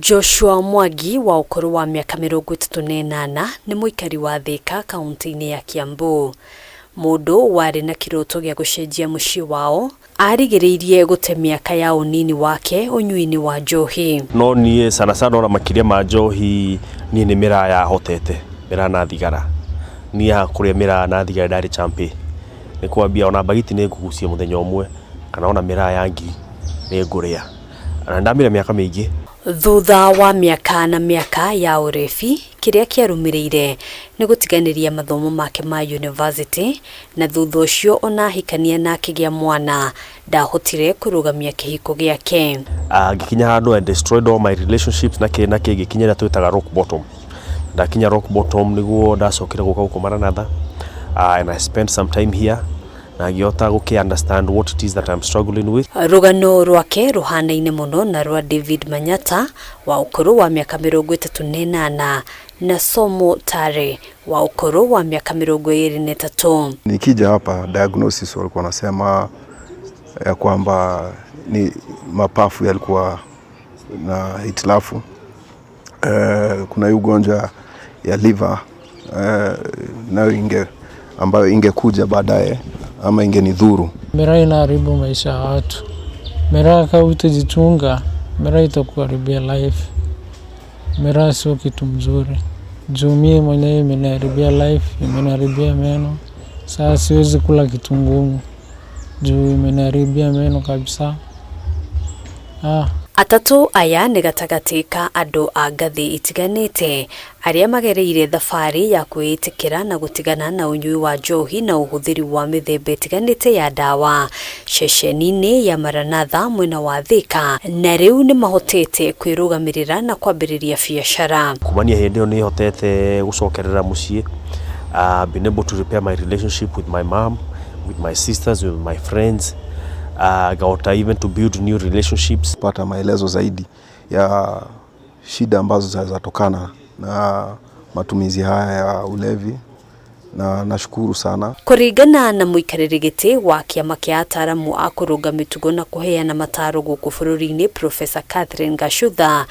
Joshua Mwangi wa ũkũrũ wa mĩaka 38 nĩ mũikari wa Thĩka kaũntĩ-inĩ ya Kiambu. Mũndũ warĩ na kĩroto gĩa gũcenjia mũciĩ wao arigĩrĩirie gũte mĩaka ya ũnini wake ũnyui-inĩ wa njohi. No niĩ sana sana ona makĩria ma njohi niĩ nĩ mĩraa yahotete, mĩraa na thigara. Niĩ haha kũrĩa mĩraa na thigara ndarĩ champi. Nĩ kwambia ona mbagiti nĩ ngũgucia mũthenya ũmwe kana ona mĩraa ya ngiri nĩ ngũrĩa. Na nĩ ndamĩrĩa mĩaka mĩingĩ. Thutha wa mĩaka na mĩaka ya ũrebi, kĩrĩa kĩarũmĩrĩire nĩ gũtiganĩria mathomo make ma yunivasĩtĩ na thutha ũcio ona ahikania na akĩgĩa mwana ndahotire kũrũgamia kĩhiko gĩake. Ngĩkinya handũ I destroyed all my relationships na kĩ na kĩ ngĩkinya ĩrĩa twĩtaga rock bottom. Ndakinya rock bottom nĩguo ndacokire gũka gũkũ Maranatha and I spent some time here na ngĩhota gũkĩ understand what it is that I'm struggling with. Rũgano rwake rũhanaine mũno na rwa David Manyata wa ũkũrũ wa mĩaka 38 na Somo Tare wa ũkũrũ wa mĩaka 23. Nikija hapa diagnosis walikuwa wanasema ya kwamba ni mapafu yalikuwa na hitilafu. Kuna hii ugonjwa ya liver nayo inge ambayo ingekuja baadaye ama ingenidhuru. Miraa inaharibu maisha ya watu. Miraa kama hutajichunga, miraa itakuharibia life. Miraa sio kitu mzuri. Juu mie mwenyewe imeniharibia life, imeniharibia meno. Sasa siwezi kula kitu ngumu. Juu imeniharibia meno kabisa. Ah. Atatũ aya nĩ gatagatĩ ka andũ a ngathĩ itiganĩte arĩa magereire thabarĩ ya kwĩĩtĩkĩra na gũtigana na ũnyui wa njohi na ũhũthĩri wa mĩthemba ĩtiganĩte ya ndawa ceceni-inĩ ya Maranatha mwena wa Thĩka na rĩu nĩ mahotete kwĩrũgamĩrĩra na kwambĩrĩria biacara. Kumania hĩndĩ ĩyo nĩ hotete gũcokerera mũciĩ, been able to repair my relationship with my mom, with my sisters, with my friends, ngahota even to build new relationships. Pata maelezo zaidi ya shida ambazo zinaweza na matumizi haya ya ulevi na nashukuru sana. Kũringana na mũikarĩri gĩtĩ wa kĩama kĩa ataramu a kũrũnga mĩtugo na kũheana mataro gũkũ bũrũri-inĩ Professor Catherine Gachutha,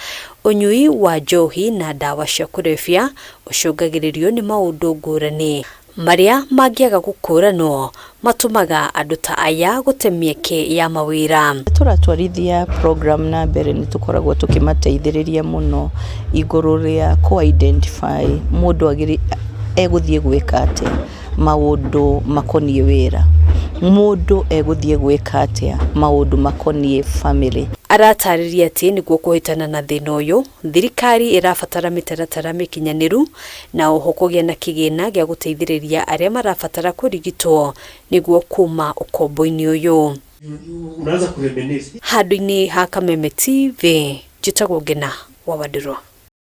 ũnyui wa njohi na ndawa cia kũrebia ũcũngagĩrĩrio nĩ maũndũ ngũrani marĩa mangĩaga gũkũranwo matũmaga andũ ta aya gũte mĩeke ya mawĩra. Tũratwarithia program na mbere nĩ tũkoragwo tũkĩmateithĩrĩria mũno igũrũ rĩa kũ identify mũndũ agĩrĩ egũthiĩ gwĩka atĩa maũndũ makoniĩ wĩra, mũndũ egũthiĩ gwĩka atĩa maũndũ makoniĩ family. Aratarĩria atĩ nĩguo kũhĩtana na thĩna ũyũ thirikari ĩrabatara mĩtaratara mĩkinyanĩru na oho kũgĩa na kĩgĩna gĩa gũteithĩrĩria arĩa marabatara kũrigitwo nĩguo kuma ũkombo-inĩ ũyũ. Handũ-inĩ ha Kameme TV, njĩtagwo Ngĩna wa Wandirũ.